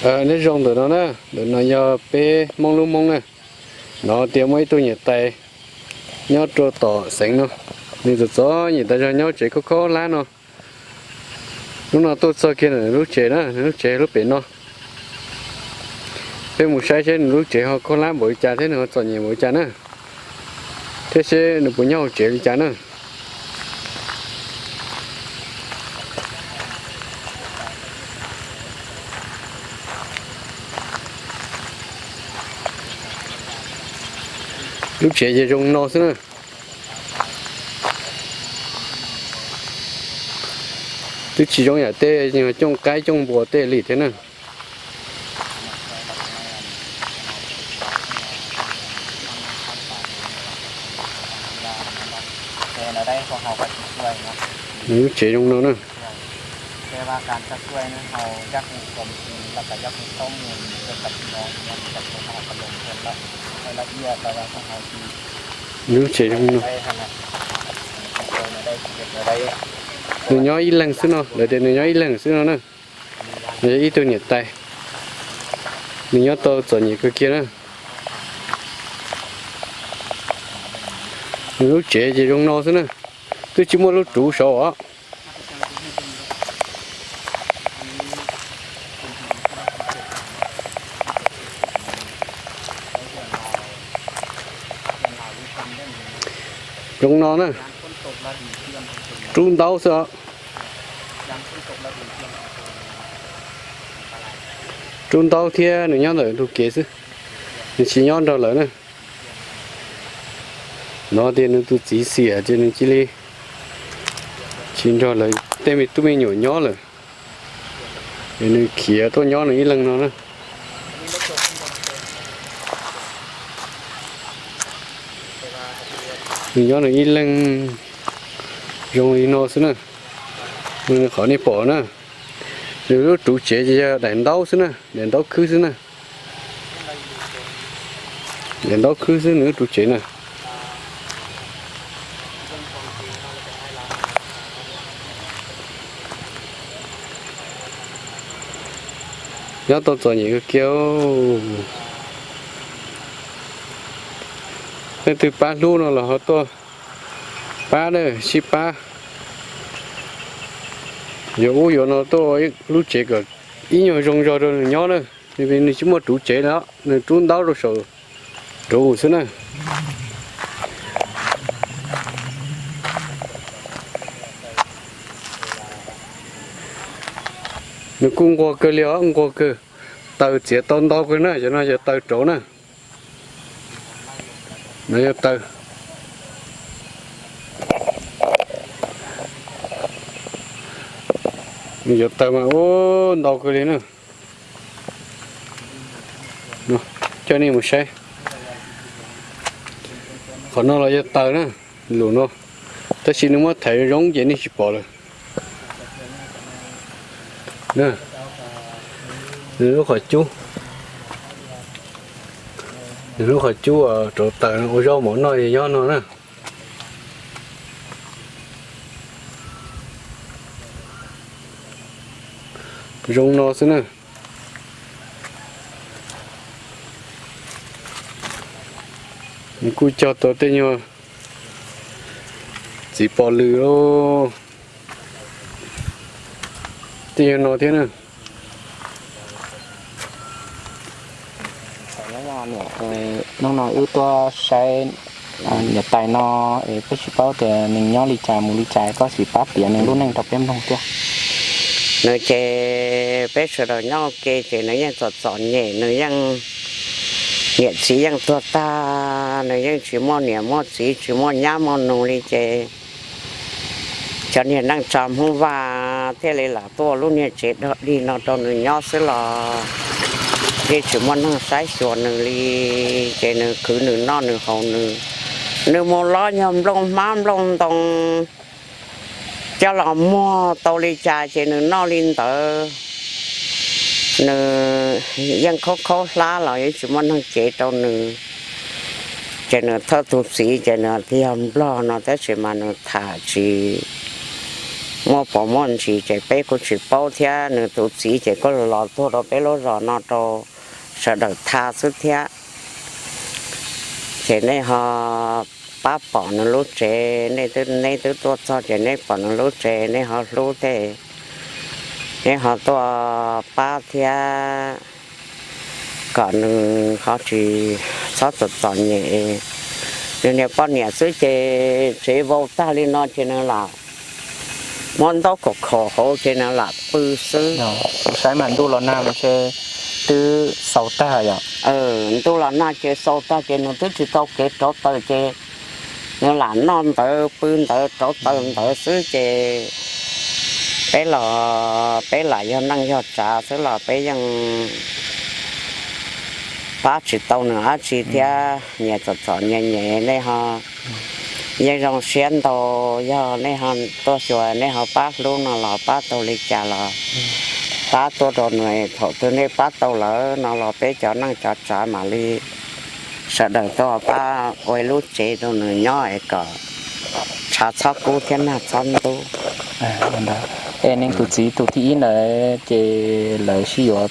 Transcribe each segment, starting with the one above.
Nyob zoo ntawm no na, ntawm no yog peb Hmoob lub Hmoob na. No tias muaj ib tug niam tais nyob rau tom xeev no, nws txom txom nyem tas zog nyob tsev khaub khaub hlab no. Hnub no tuaj txog kiag nws lub tsev na, nws lub tsev lub pem no. Peb mus saib seb nws lub tsev ho khaub hlab npaum li cas thiab nws ho txom nyem npaum li cas na, thiab seb nws puas nyob hauv tsev li cas na. Lub tsev ces zoo no xwb na. Twb tsis zoo yam tej cooj qaib cooj npua tej li thiab na. Nws lub tsev zoo no na. Nws lub tsev zoo no. Nws nyob ib leeg xwb no, lawv tias nws nyob ib leeg xwb no na. Nws yog ib tug niam tais, nws nyob tau txom nyem kawg kiag na. Nws lub tsev ces zoo no xwb na, twb tsis muaj lub ruv saud os. Zoo no na, rub ntaub xwb os. Rub ntaub thiab nws nyob ntawm ntug kev xwb, nws tsis nyob nrog lawv na. No tias nws tus txiv xiam ces nws cia li tsis nrog lawv tej me tub me nyuam nyob lawm, es nws khiav tuaj nyob nws ib leeg no na. Nws nyob nws ib leeg zoo li no xwb na. Nws qhov nej pom na, nws lub ruv tsev ces yog daim ntaub xwb na, daim ntaub khwb xwb na. Daim ntaub khwb xwb nws lub ruv tsev na. Nyob tau txom nyem kawg kiag. Leej twg pab hlub no los ho tuaj pab na, sib pab. Yuav ub yuav no tuaj ua lub tsev kom ib nyuag zoo zog rau nws nyob na. Nws tsis muaj ruv tsev na, nws rub ntaub rau saum ruv xwb na. Nws kuj nquag kawg li os, nquag kawg. Taws txiav tau ntau kawg na, cov no yog taws rauv na. No yog taws. Nws cov taws mas ua ntau kawg li na. Coj nej mus saib. Qhov no los yog taws na, lus no. Tab sis nws muab thaiv zoo ces nej tsis pom lawm. Nws lub qhov cub, nws lub qhov cub rauv taws ua zaub mov noj nyob no na. Zoo no xwb na. Nws kuj cog tau tej nyuag txiv pos lws, tej nyuag no thiab na. Hnub no wb tuaj saib niam tais no es peb tsis paub tias nws nyob li cas mus li cas, koj sim pab piav nws lub neej rau peb mloog thiab. Nws ces peb sawv daws nyob ua ke ces nws yeej txom txom nyem, nws yeej, niam txiv yeej tuag tag, nws yeej tsis muaj niam muaj txiv, tsis muaj nyab muaj nus li ces cov niag neej tsa Hmoob Vaj thiaj li lam tuaj lub niag tsev dog dig no rau nws nyob xwb los yeej tsis muaj neeg saib xyuas nws li. Ces nws khwv nws noj nws haus nws, nws mus los nyuag nplooj hmab nplooj ntoo coj los muag tau li cas ces nws noj li ntawd. Nws yeej khaub khaub hlab los yeej tsis muaj neeg cev rau nws. Ces nws thawj tus txiv ces nws thiaj yog Nplog no tab sis mas nws tham tsis muaj pom muaj ntsis ces peb kuj tsis paub thiab. Nws tus txiv ces kuj los tuag rau peb lub zos no rau sawv daws tha xwb thiab. Ces nej ho pab pom nws lub tsev, nej twb, neb twb tuaj txog ces neb pom nws lub tsev, neb ho hlub tej, neb ho tuaj pab thiab kom nws ho tsis txhob txom txom nyem. Nws niag poj niam xwb ces tsev vau tag li no ces nws lam muab ntaub kom khom hauv ces nws lam pw xwb. Saib mas ntuj los nag mas ntshe twb xaus tag yom. Ntuj los nag ces xaus tag ces nws twb tsis tau kev rauv taws ces nws lam noj ntawd pw ntawd rauv taws ntawd xwb ces peb los, peb lam yog neej yog tsav xwb los peb yeej pab tsis tau nws dab tsi thiab. Nyias txom txom nyem nyem nej ho yeej zoo siab ntau, yog nej ho tuaj xyuas nej ho pab hlub no los pab tau li cas los pab tuaj rau nws, thaum twg nej pab tau lawm no los peb cov neej cov tsav mam li sawv daws tuaj pab ua ib lub tsev rau nws nyob es kom tshav txhob kub thiab nag txhob ntub. Es nws tus txiv tus thib ib ntawd ces lawv sib yuav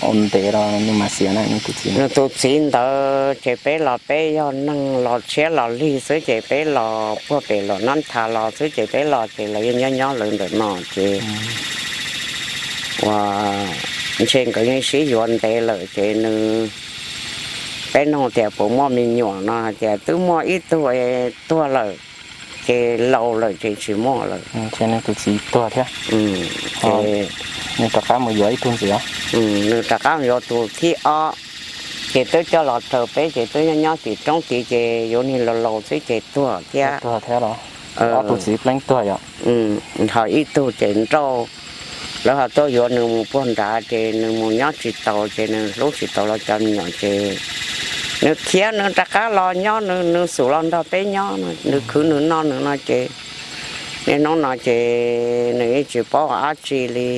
ua ntev los nws mas xiam na nws tus txiv? Nws tus txiv ntawd ces peb los peb yog neeg los tshiab los lig xwb ces peb los puag pem Luam Nab Tha los xwb ces peb los ces lawv yeej nyob nyob lawv ntawm no ces ua ntshe nkawd yeej sib yuav ntev lawm ces nws, peb nug tias puas muaj me nyuam no hais tias twb muaj ib tug tuag lawm, ces laus lawm ces tsis muaj lawm. Ces nws tus txiv tuag thiab, ces nws rov qab mus yuav ib tug ntxiv. Nws rov qab mus yuav tus thib ob, ces twb coj los raws peb ces twb nyob nyob tim roob tid ces yuav niag laus laus xwb ces tuag thiab. Tuag thiab los? Ob tug txiv pleeb tuag yom? Ho ib tug ces nrauj, lawv ho tuaj yuav nws mus puag nrad ces nws mus nyob tsis taus ces nws hlub tsis tau los cov me nyuam ces nws khiav nws rov qab los nyob nws, nws xub los nrog peb nyob, nws khwv nws noj nws no ces niaj hnub no ces nws yeej tsis paub dab tsi li.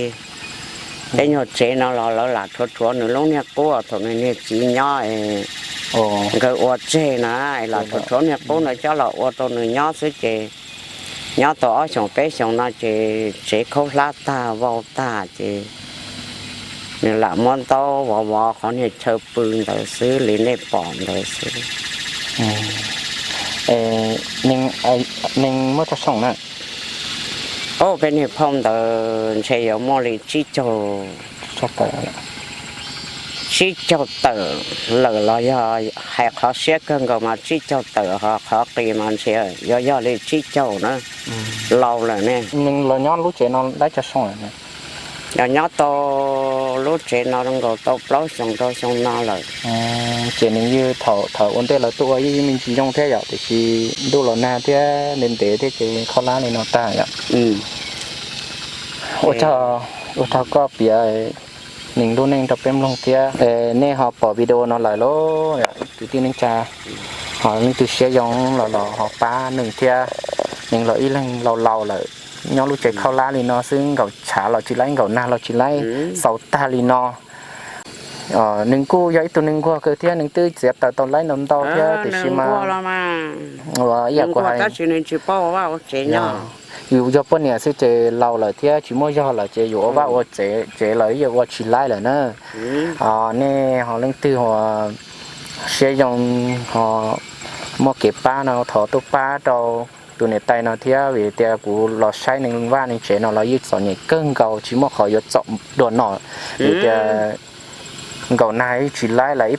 Tej nyuag tsev no los lawv lam rhuav rhuav nws lub niag qub thaum nws niag txiv nyob, nkawd ua tseg na, lam rhuav rhuav niag qub ntawd coj los ua rau nws nyob xwb ces nyob tau ob xyoos peb xyoos no ces tsev khaub hlab tag vau tag ces nws lam muab ntaub vov vov qhov niag chaw pw ntawd xwb li nej pom ntawd xwb. Neeg muaj tsawg xyoo na? Ob peb niag phauj ntawd ntshe yuav muaj li tsib caug, tsib caug tawm lawm los yog hais qhov siab kawg nkaus mas tsib caug tawm, ho qhov qis mas ntshe yuav yog li tsib caug na, laus lawm ne. Neeg los nyob lub tsev no dab tsawg xyoo lawm? Los nyob tau lub tsev no nkaus tau plaub xyoos rau xyoo no lawm. Ces nws yeej thaum ua ntej lawv tuaj ua yeej me ntsis zoo thiab yom, tiam sis ntuj los nag thiab ntev ntev thiab ces khaub hlab li no tag yom. Ua tsaug, ua tsaug koj piav neeg lub neej rau peb mloog thiab. Nej ho pom video no lawm lauj, kwv tij neej tsa, ho leej twg siab zoo los los ho pab neeg thiab. Neeg los ib leeg laus laus lawm, nyob lub tsev khaub hlab li no xwb, nkaum tshav los tsis laib, nkaum nag los tsis laib, xaus tag li no. Nws kuj yog ib tug neeg nquag kawg thiab, nws twb txiav taws tau laib ntau ntau thiab tiam sis mas ua ib yam kuv hais, yus yog poj niam xwb ces laus lawm thiab tsis muaj zog lawm ces yus ua vaj ua tsev lawm yeej ua tsis laib lawm na. Nej ho leej twg ho siab zoo ho muaj kev pab no thov tuaj pab rau tus niam tais no thiab, vim tias kuv los saib neeg vaj neeg tsev no los yeej txom nyem kawg nkaus, tsis muaj qhov yuav txom dua no, vim tias nkaum nag tsis laib lawm,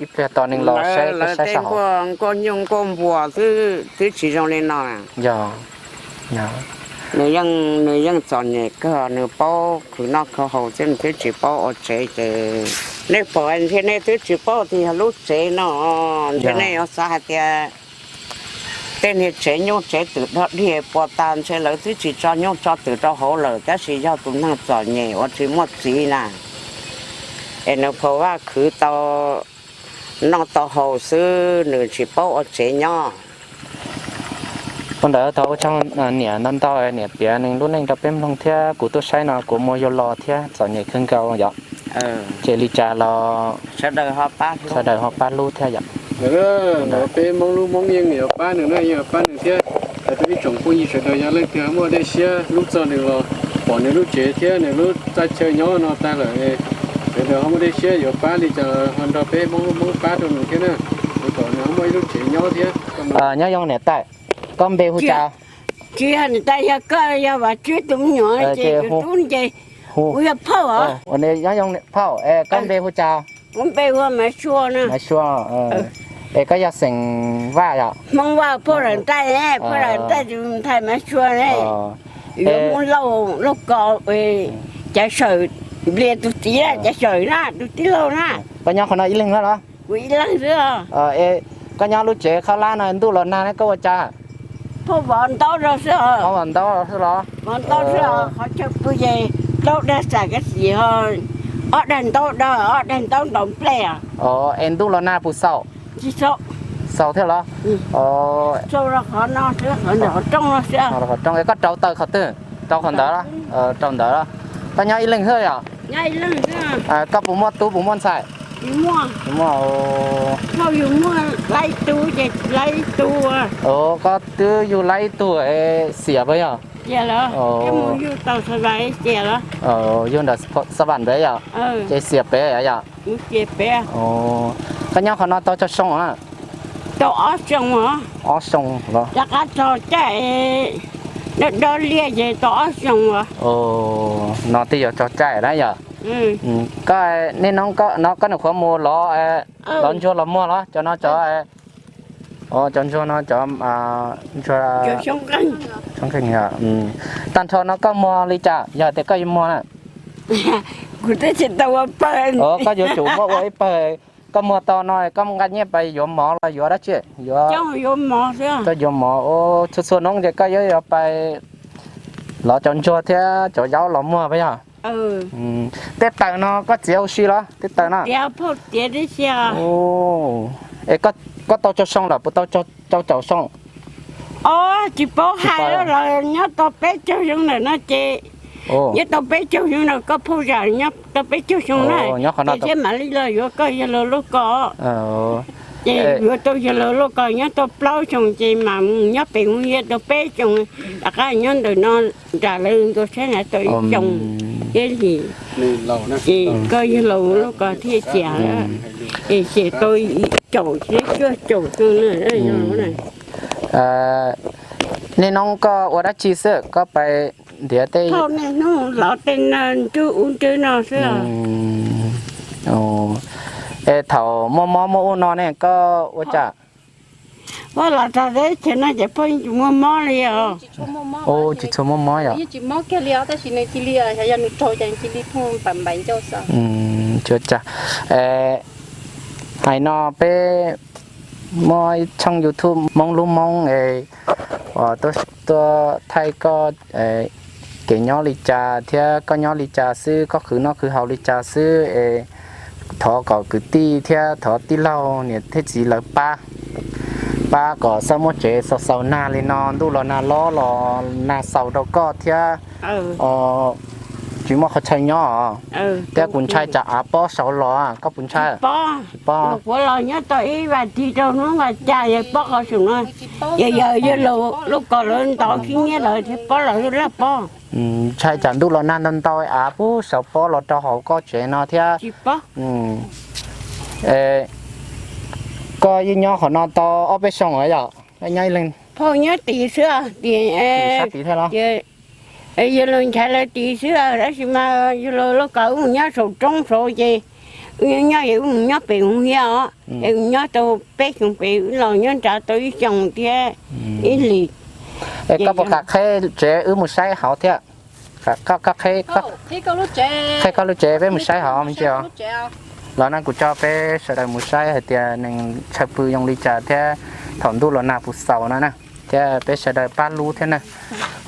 ib pliag tos neeg los saib, saib sab hauv. Nkuaj nyuj nkuaj npuas xwb, twb tsis zoo li no. Yog, nws yeej txom nyem kawg, nws paub khwv noj khwv haus xwb, nws twb tsis paub ua tsev ces nej pom ntshe nej twb tsis paub tias yog lub tsev no, ntshe nej yuav xav hais tias tej niag tsev nyuj tsev twm dog dig puas tas ntshe lawv twb tsis tso nyuj tso twm rau hauv lawm, tab sis yog tus neeg txom nyem uas tsis muaj txiv na, es nws pha vaj khwv tau noj tau haus xwb, nws tsis paub ua tsev nyob. Ua ntawd thov ua tsaug niam ntau ntau, niam piav neeg lub neej rau peb mloog thiab, kuv tuaj saib no kuv muaj yuav lo thiab txom nyem kawg nkaus yom. Ces li cas los sawv daws ho pab hlub thiab yom. Peb Hmoob lub Hmoob yeej yuav pab nws na, yeej yuav pab nws thiab. Ib tsoom phooj ywg sawv daws, yog leej twg muaj dej siab hlub txog nws los pom nws lub tsev thiab nws lub txaj chaw nyob no tag lawm, sawv daws ho muaj dej siab yuav pab li cas ho nrog peb Hmoob Hmoob pab rau nws thiab na, kom nws ho muaj ib lub tsev nyob thiab. Nyob zoo niam tais, koj npe hu cas? Tsis yog niam tais, yog koj, yog Vam Tswb tus me nyuam ces tus tub ces kuv yog phauj os. Nyob zoo phauj, koj npe hu cas? Kuv npe hu Maiv Sua na. Maiv Sua, es koj yog xeem Vaj yom? Hmoob Vaj, phauj Dam Ntaj, phauj Dam Ntaj tus ntxhais Maiv Sua ne. Yuav Hmoob Lauj, Lauj Kos, Caiv Sawm, Nplias tus txiv, Caiv Sawm na, tus tij laug na. Koj nyob qhov no ib leeg na los? Kuv ib leeg xwb. Koj nyob lub tsev khaub hlab no ntuj los nag ne koj ua cas? Phauj, vov ntaub rau xwb os. Vov ntaub xwb los? Vov ntaub xwb os, qhov chaw pw ces plaub dag xam kab xis, ob dag ntaub dag, ob dag ntaub ntaus nplej os. Es ntuj los nag puas xaus? Tsis xaus. Xaus thiab los? Xaus los qhov no xwb, qhov ntawm qhov rooj no xwb. Qhov rooj, es koj rauv taws qhov twg? Rau qhov ntawd los? Rau ntawd los? Koj nyob ib leeg xwb yom? Koj puas muaj tub puas muaj ntxhais? Tsis muaj. Phauj, yus muaj laib tug ces laib tug. Koj twb yug laib ib tug xiam puas yog? Xiam los, yug tau xav vais xiam los. Yug ntawm xav vais ntawd yom? Ces xiam pem yom? Koj nyob qhov no tau tsawg xyoo na? Tau ob xyoo os. Ob xyoo los? Rov qab txog caij dob dob liaj ces tau ob xyoo os. No twb yuav txog caij na yom? Koj niaj hnub no koj nyuam qhuav mus lov, lov ntsuag los muag los cov no cov, cov ntsuag no cov ntsuag, tag nrho no koj muag li cas yog tias koj yuav muag na? Kuv twb tsis tau ua pawg. Koj yuav tsum muab ua ib pawg. Koj muag tau no koj nqa nyiaj pais yuav mov los yuav dab tsi? Yuav, koj yuav mov, txhua txhua hnub ces koj yuav yuav pais lov cov ntsuag thiab cov yaub los muag puas yog? Tej taws no koj txiav ua si los tej taws no? Es koj tau tsawg xyoo lawm, puas tau tsawg caum xyoo? Tsis paub hais los nyob tau peb caug xyoo ntawm no ces, nyob tau peb caug xyoo ntawm koj phauj zam, nyob tau peb caug xyoo na, ces thiaj mam li los yuav koj yawg laus Lauj Kos. Ces yuav tau yawg laus Lauj Kos nyob tau plaub xyoo ces mam mus nyob pem hu yawg tau peb xyoo, rov qab nyob ntawm no nram lawv nkaus tshab na tau ib xyoo thiab li. Ces koj yawg laus Lauj Kos thiaj xiam, es xiam tau caum thiab cuaj caum xyoo na. Niaj hnub koj ua dab tsi xwb, koj pais ntiav tej, niaj hnub lov tej nrub ub nrub no xwb. Es thaum muaj mob muaj ub no ne koj ua cas? Muab los txog teb chaws no ces phauj yeej tsis muaj mob li os. Tsis tshua muaj mob yom? Tab sis nws cia li, yog nws raug ces nws cia li phooj npaim npaim ncauj xwb. Ua cas hais no peb muaj ib tshooj YouTube Hmoob Lub Hmoob es tuaj thaij koj kev nyob li cas thiab koj nyob li cas xwb, koj khwv noj khwv haus li cas xwb es thov kom kwv tij thiab thov tij laug niam thiab txiv lawv pab, pab kom txhob muaj tsev xaus xaus nag li no, ntuj los nag, lob los nag xaus rau koj thiab tsis muaj qhov chaw nyob. Thiab kuv ntshai tsam av pob saud los, koj puas ntshai? Tsis pob. Kuv los nyob tau ib vas thiv rau hnub vas cas yog pob qhov saum no, yog yawg laus Lauj Kos lawv ntov khib nyiab lawv thiaj pob los lub laj pob. Ntshai tsam ntuj los nag ntau ntau av puag saud pob los rau hauv koj tsev no thiab. Koj yeej nyob qhov no tau ob peb xyoo lawm yom? Nyob ib leeg. Phauj nyob tid xwb, tid sab tid thiab los? Yawg laus Nchaiv lawv tid xwb, tab sis mas yawg laus Lauj Kos wb mus nyob saum roob saud ces wb nyob es wb mus nyob pem hu hiab os, es wb nyob tau peb xyoos pem, wb los nyob nrad tau ib xyoos thiab ib hlis. Es koj puas kam qheb tsev wb mus saib hauv thiab? Koj qheb koj lub tsev peb mus saib hauv me ntsis os. Los no kuv coj peb sawv daws mus saib hais tias neeg chaw pw zoo li cas thiab thaum ntuj los nag puas xaus no na, thiab peb sawv daws pab lub thiab na.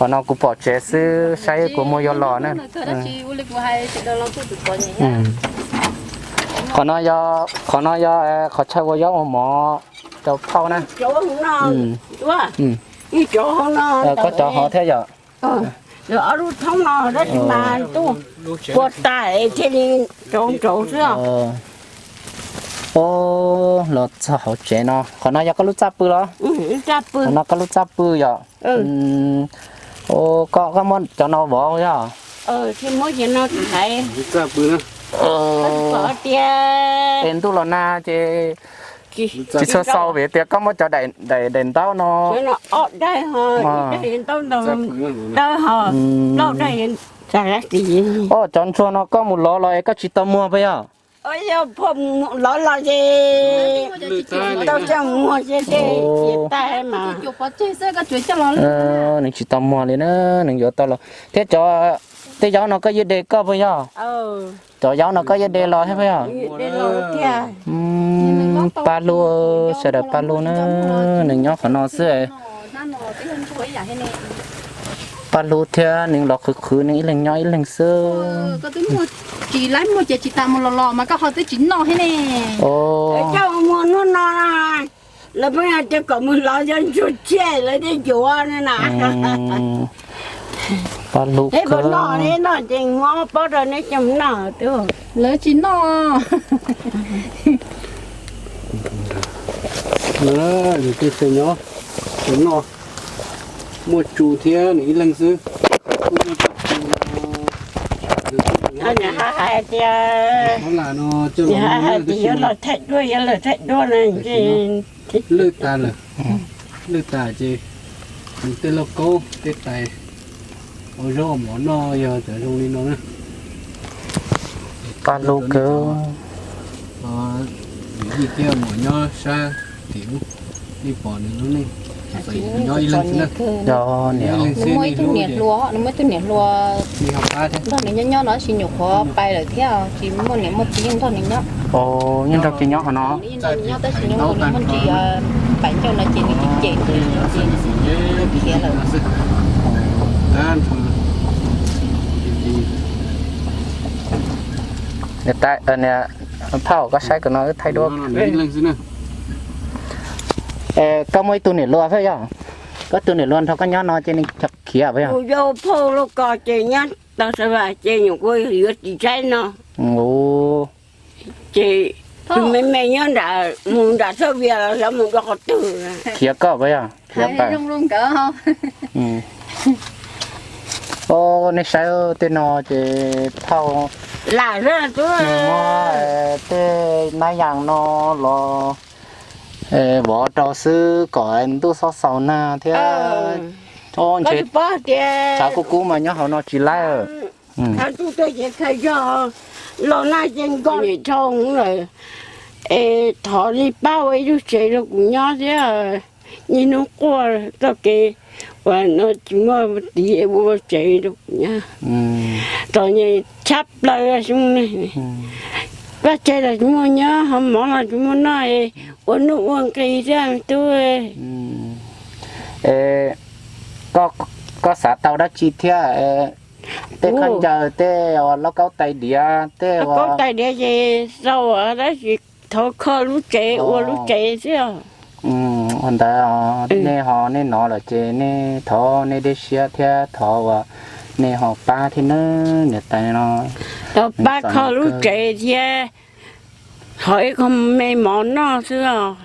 Qhov no kuv pom tsev xwb, saib puas muaj yuav los na. Qhov no yog, qhov no yog qhov chaw uas yuav ua mov rau phauj na. Koj cov hov thiab yom? Ob lub thoob no tab sis mas ntuj puas tas thiaj li nrauv nrauv xwb. Ub, los txog hauv tsev no, qhov no yog koj lub txaj pw los? Qhov no koj lub txaj pw yom? Koj, koj muab cov no vov yog? Es ntuj los nag ces tsis txhua xaus vim tias koj muab cov daim, daim ntaub no. Ob daim ho, ib daim ntaub ntawd, ho plaub daim. Ub, cov ntsuag no koj mus lov los es koj tsis tau muag puas yog? Lov los ces tau coj muag xwb, ces tag mas. Nws tsis tau muag li na, nws yuav tau los thiab. Cov, tej zaub no koj yeej de koj puas yog? Cov zaub no koj yeej de los thiab puas yog? Paj Lug, sawv daws, Paj Lug na, nws nyob qhov no xwb. Paj Lug thiab nws los qhwv qhwv, nws ib leeg nyob ib leeg xwb. Tsis laib muag ces tsis tas mus los los mas koj ho twb tsis noj thiab ne. Coj mus muag hnub no, lawv pheej hais tias kom mus lov cov ntsuag tsiaj lawv thiaj yuav na. Paj Lug, noj neb noj ces muab pob rau neb coj mus noj. Lawv tsis noj. Nws tej tsev nyob, tsev noj, muaj tsu thiab nws ib leeg xwb. Hais tias, hais tias yuav los thaij duab, yuav los thaij duab no. Lwj tas lawm, lwj tas ces nws tej lauj kaub tej tais ua zaub ua mov noj yog cov zoo li no na. Paj Lug kawg. Yij thiab muam nyob sab tim ub, nej pom nws lub neej, nyob ib leeg xwb na. Yog niam, nws muaj ib tug niam hluas, nws muaj ib tug niam hluas nrog nws nyob nyob no, tab sis nyuam qhuav pais lawm thiab, tsis muaj niam muaj txiv nrog nws nyob. Yeej nrog kiag nyob qhov no, nyob tab sis nws muaj ntsis pais ncauj no ces nws cem cem nws, ces khiav lawm. Niam tais, niam phauj, koj saib kom no wb thaij duab. Koj muaj ib tug niam hluas thiab yog? Koj tus niam hluas nrog koj nyob no ces nws khiav puas yog? Kuv yau phauj lauj ko ces nyob tau sa vas ces nyuam qhuav yuav tsis saib no. Ces tus me me nyob nram, mus nram thaj vias los xyov mus dua qhov twg. Khiav koj puas yog? Khiav pais. Os, nej saib tej no ces phauj lam muab tej nab yas no los vov rau xwb kom ntuj txhob xaus nag thiab. Ntshe tshav kub kub mas nyob hauv no tsis laib. Thaum tuaj ces khaws zog los nag ces nkoj niam dhau lawm, es thov nej pab ua ib lub tsev rau kuv nyob thiab. Niaj hnub quaj txoj kev uas no tsis muaj tid ua tsev rau kuv nyob. Txom nyem tshaj plaws xyoo no, vaj tsev los tsis muaj nyob, hov mov los tsis muaj noj, ua nuj ua nqi thiab tub. Es koj xav tau dab tsi thiab? Tej khaub ncaws, tej lauj kaub tais diav, tej lauj kaub tais diav ces tau tab sis thov kho lub tsev ua lub tsev xwb. Ua ntawd nej ho nej hnov lawm ces nej thov nej dej siab thiab thov uas nej ho pab thiab nawb niam tais no. Thov pab kho lub tsev thiab thov ib qho me mov noj xwb os.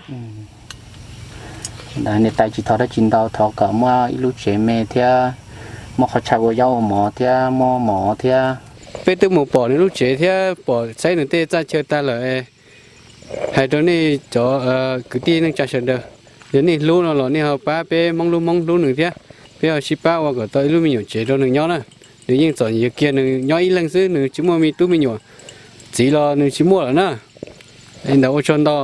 Niam tais tsis thov dab tsi ntau, thov kom muaj ib lub tsev me thiab muaj qhov chaw ua zaub ua mov thiab muaj mov thiab. Peb twb mus pom nws lub tsev thiab pom saib nws tej txaj chaw tag lawm. Hais rau nej cov kwv tij neej tsa sawv daws, yog nej hlub no los nej ho pab peb Hmoob hlub Hmoob hlub nws thiab, peb ho sib pab ua kom tau ib lub me nyuam tsev rau nws nyob na. Nws yeej txom nyem kiag, nws nyob ib leeg xwb, nws tsis muaj me tub me nyuam, txiv los nws tsis muaj lawm na. Li ntawd ua tsaug ntau.